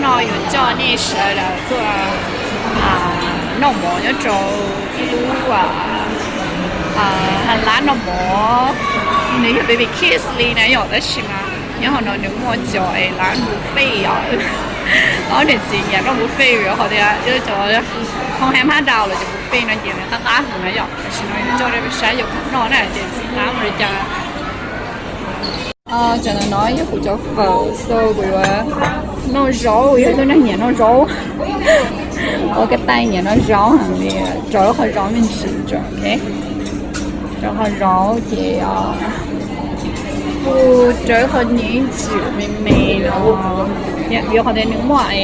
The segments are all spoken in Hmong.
Yuav coj nej sawv daws tuaj noj mov nyob rau ib lub lab noj mov, nws yog Baby Kids li na yom, tab sis mas nyob hauv no nws muaj cov es lab buffet os. Ob niam txiv nyiam noj buffet vim qhov tias cov hoob hab hab dau los cov buffet no ces nws qab qab heev na yom, tam sim no yuav coj nej saib yuav khoom noj na ces txiv qab mus li cas. Cov no no yog kuv cov fawm, so kuv yuav noj zaub, yog ib tug neeg nyiam noj zaub. Ua koj taij nyiam noj zaub heev li, rau qhov zaub me ntsis, rau qhov zaub ces kuj rau qhov nyiam ntxim me me no, vim qhov tias nws muaj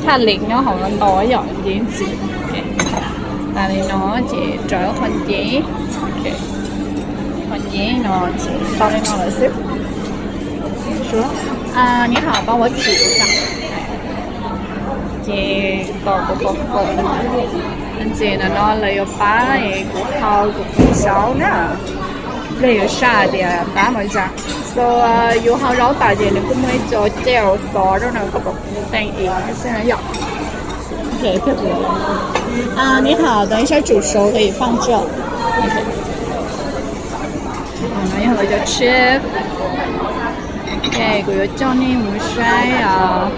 thaj lees nyob hauv no ntau yom, nyiam ntxim. Tas li no ces rau qhov nyiam, qhov nyiam no ces tau li no lawm xwb. 你好，帮我取一下。 Ces tos kuv pom fawm, ces no no lawv yuav pab kuv hau kuv zaub na. Lawv yuav saj tias pab mus cas. So yus hau zaub tas ces nws kuj muaj ib co cel xov rau no koj pom teej ib xwb na yom. 你好，等一下煮熟可以放这。 No yog lawv cov chef. Ok, kuv yuav coj nej mus saib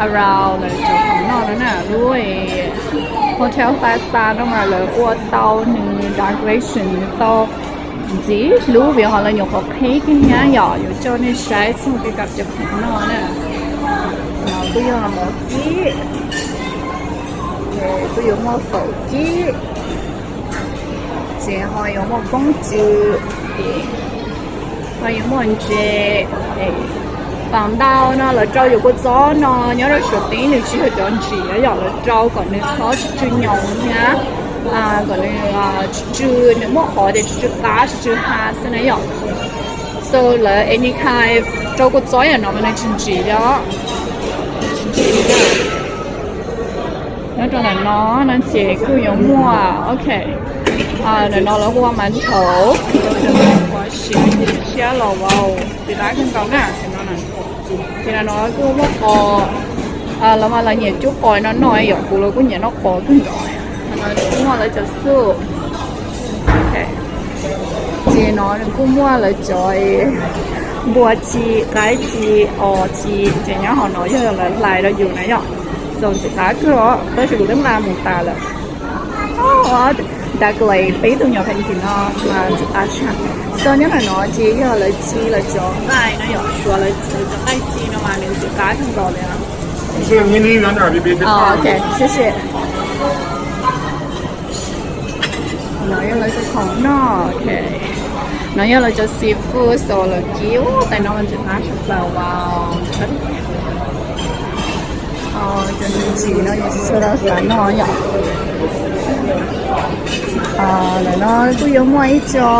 around lawv cov khoom noj no na. Lub Hotel Plaza no mas lawv ua tau nws decoration nws tau ntxiv lub vim ho lawv nyuam qhuav qhib kiag thiab yom, yuav coj nej saib txog kev kawm cov khoom noj na. No kuj yog mov kib, kuj yuav muaj fawm kib, ces ho yuav muaj poob cw, ho yuav muaj ntses. Pas ntau no lawv rau yus kua txob no nyob rau suav teb nws tsis yog cov ntsim yom, lawv rau kom nws txhob tsw nyoos thiab kom nws tsw tsw, nws muaj qhov tias tsw tsw qab tsw tsw ha xwb na yom. So lawv any kind rau kua txob yam no mas nws tsis ntsim li, tsis ntsim li. Nyob rau ntawm no no ces kuj yuav muaj, ok, ntawm no lawv hu ua mas nthauv, siab los vau, txiv qab kawg nkaus na. Ces no no kuj muaj qos, lawv mas lawv nyiam cub qos no noj yom, kuv los kuj nyiam noj qos kawg nkaus. No kuj muaj lawv cov soup. Ces no nws kuj muaj lawv cov npua ci, qaib ci, os ci, ces nyob hauv no yog lawv hlais rau yus na yom. Xaus ntxim qab kawg os, tab sis kuv twb nqa mus tas lawm. Dag lais peb tug nyuam pheej tim no mas ntxim qab tshaj. So nyob ntawm no ces yog lawv ci lawv cov nqaij no yom, suav lawv cov nqaij ci no mas nws ntxim qab kawg nkaus li. 谢谢。 No yog lawv cov khoom noj, ok. No yog lawv cov seafood, so lawv kib ua tais no mas ntxim qab tshaj plaws, wow. Cov me ntsis no yus tsis tshua tau xav noj yom. Ntawm no kuj yuav muaj ib co,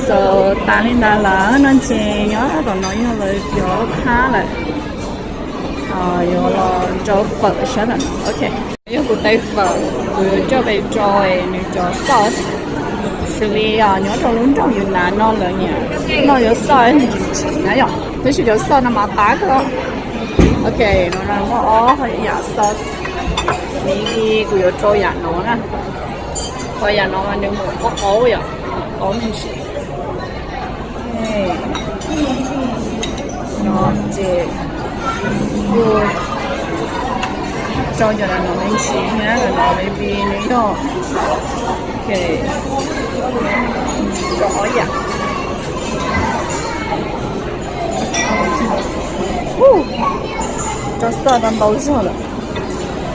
so tas li ntawd lawm no ces nyob tom no yog lawv cov lub phab lawm. Yuav los rau fawm sab ntawm no, ok. Yog kuv tais fawm, kuv yuav coj pem rau nws cov sauce, xws li nyob rau lub nroog Yuv Nas no lawv nyiam noj cov sauce ntsim ntsim na yom, tab sis cov sauce no mas qab kawg. Ok, no no muaj ob yam sauce, maybe kuv yuav rau yam no na, ho yam no mas nws mus qaub qaub yom, qaub me ntsis. No ces kuj rau cov no me ntsis thiab, no maybe nws yog, ok, rau ob yam. Rau sauce tau ntau zog lawm.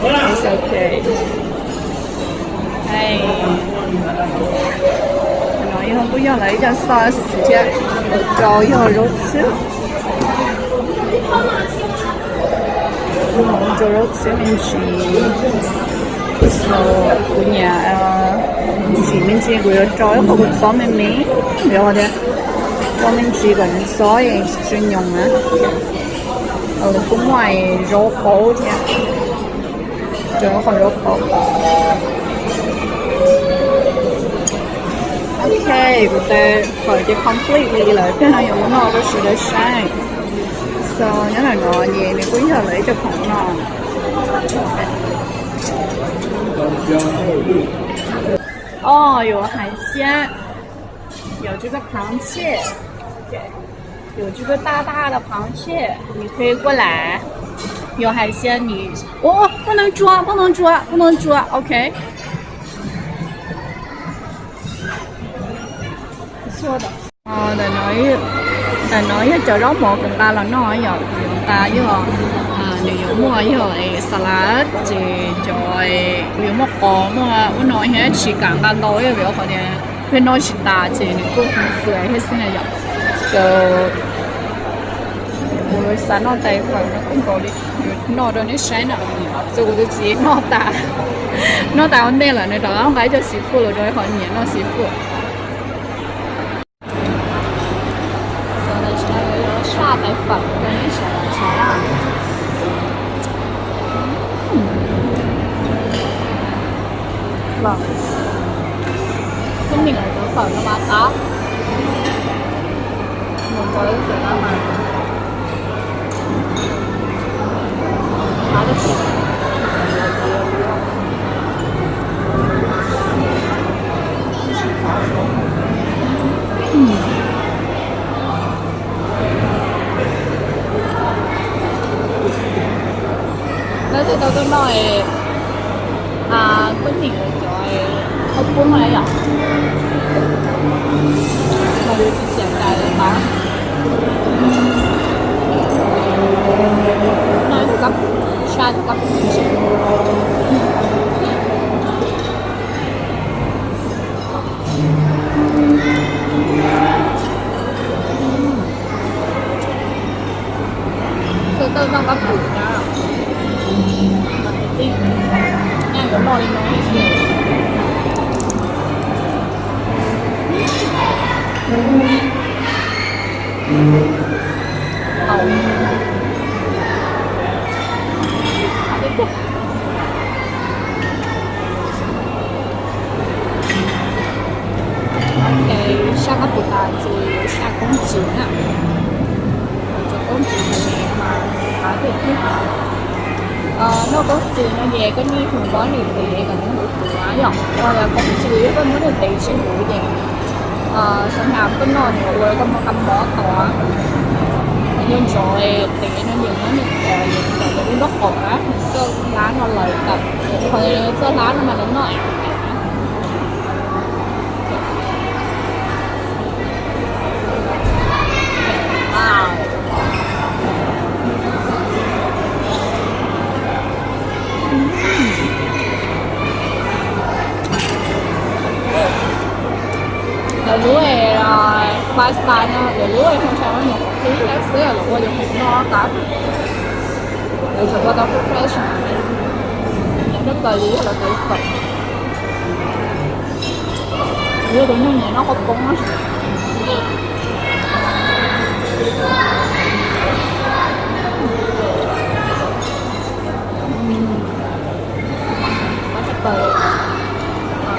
It's ok. No yog kuj yog lawv ib co sauce thiab, rau yog zaub txhwb. Rau zaub txhwb me ntsis. So kuv nyiam ntsim me ntsis, kuv yuav rau ib qho kua txob me me, yuav tias rau me ntsis kom nws xob tsis tsw nyoos na. Kuj muaj zaub qaub thiab, rau qhov zaub qaub. Ok, Tes fawm ces complete li lawm, peb no yuav mus noj rau sawv daws saib. So nyob ntawm no ces nws kuj yog lawv ib co khoom noj. Oh, 有海鲜, 有这个螃蟹, 有这个大大的螃蟹，你可以过来。有海鲜，你，哦，不能捉，不能捉，不能捉，OK。不错的。 Ntawm no yog cov zaub mov kuv nqa los noj yom, kuv yuav nqa yog, nws yuav muaj yog salad ces cov, kuv yuav muaj qos muaj ub no thiab, tsis kam nqa ntau vim qhov tias peb noj tsis tas ces nws kuj fwm fwm thiab xwb na yom. So kuv xav noj tais fawm no kawg nkaus li, noj rau nej saib na. So kuv tus txiv noj tas, noj tas ua ntej lawm, nws rov qab nqa ib co xis fwj los rau qhov nyiam noj xis fwj. Saj tais fawm rau nej saib. Fawm, cái miệng của tớ phở nó báo cáo. Một với kiểu đó mà. Nói được. Nói thiệt tao, tao noj, à, có nhiều chỗ không cuốn lại vậy. Mà được chia sẻ tại đó. Nói được lắm, sai được lắm. Tôi, tôi không có phủ đó. Mà tôi tin nha, có mò thì nói gì. Ẩu. Hả, tiếp tục. Saj kab pus tas ces saj koob txiv na. Cov koob txiv no mas qab tiag tiag. Noj koob txiv no ces koj nij tus mob nws tes kom nws huv huv yom. Yog koob txiv koj muab nws tes tsis huv ces xav nas koj noj nws ua koj mob kab mob tod. Nws ntxov tes no nws muab nws tes kom nws lub nrob qaum na, txoj hlab no lawm tawm. Qhov txoj hlab no mas nws noj Lawv lub five star no, lawv lub hoo tshais no nyuam qhuav qhib lawm xwb los ua yus mus noj qab. Lawv tseem ua tau fresh, nyob dawb paug li yog lawv tau fawm. Yog tus nyuj nyiam noj qhov poob. Qab tshaj plaws,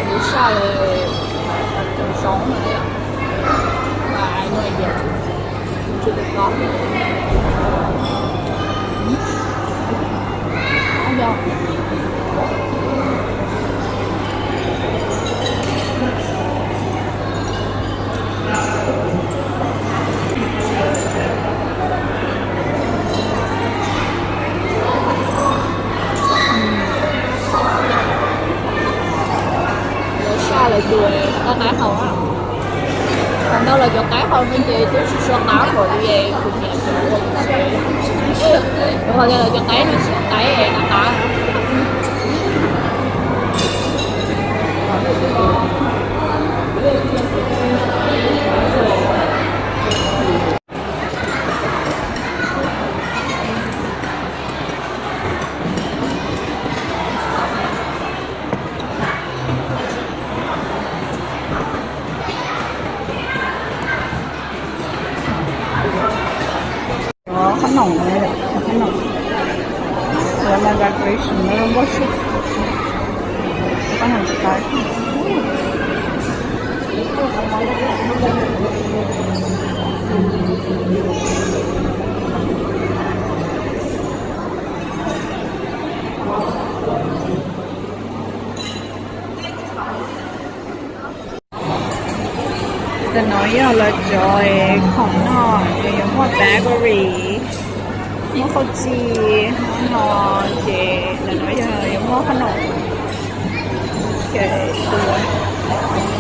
lub saj cov zoov no, và ai nuôi dẹt, chưa được có. Đó, do Lawv saj lawv tus qaib qaib hau, qhov ntau lawv cov qaib hau no ces twb tsis sua qab npaum li kuv niam cov ua tsev. Qhov tias lawv cov qaib no tsis yog qaib qab qab. Cov qhob noom, cov qhob noom, cov mas decoration no npaj siab, qhob noom tsis tas. Tam no yog lawv cov khoom noj, ces yuav muaj bakery, muaj qhauv txhij no, ces tam no yog yuav muab qhob noom, ces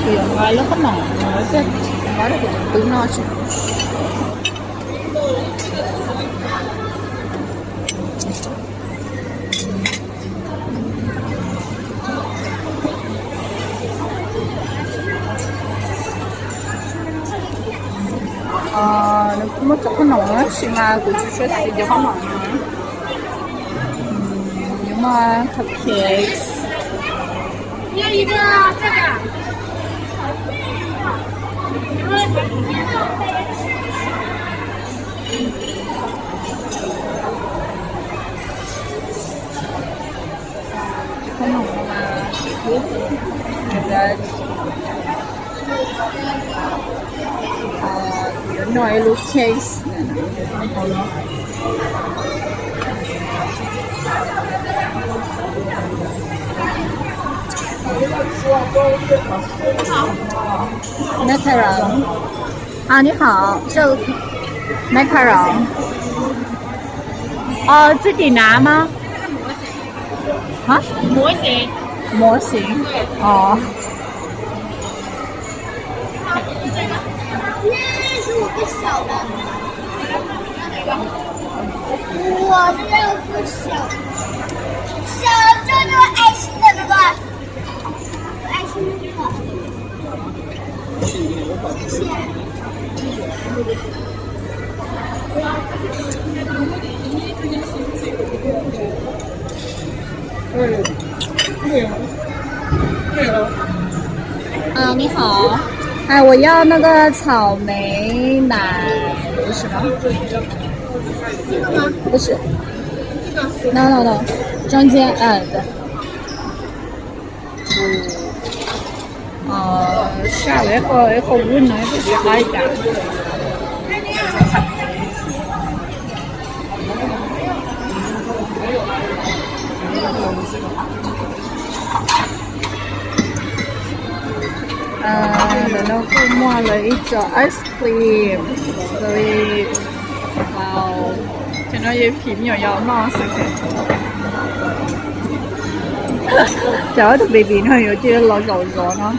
yuav nqa lub qhob noom no, nqa rau kuv tus tub noj tso. Muaj cov qhob noom tab sis mas kuv tsis tshua siv cov qhob noom no. Yuav muaj cupcakes. Cov qhob noom no mas kuv yuav noj ib lub case. Macaron. 啊，你好，这 macaron。哦，自己拿吗？啊？模型。模型。哦。那是我更小的。我这个更小，小就那个爱心的那个。 啊，你好，哎，我要那个草莓奶，什么？不是，no no no，中间，嗯，对。 Saj lawv ib qho ib qho wb no ib qho tsis qab li cas. Ntawm no kuj muaj lawv ib co ice cream, ces no yeej phim me nyuam yaus noj xwb. Cov tus baby no yuav cia los zaum zov no.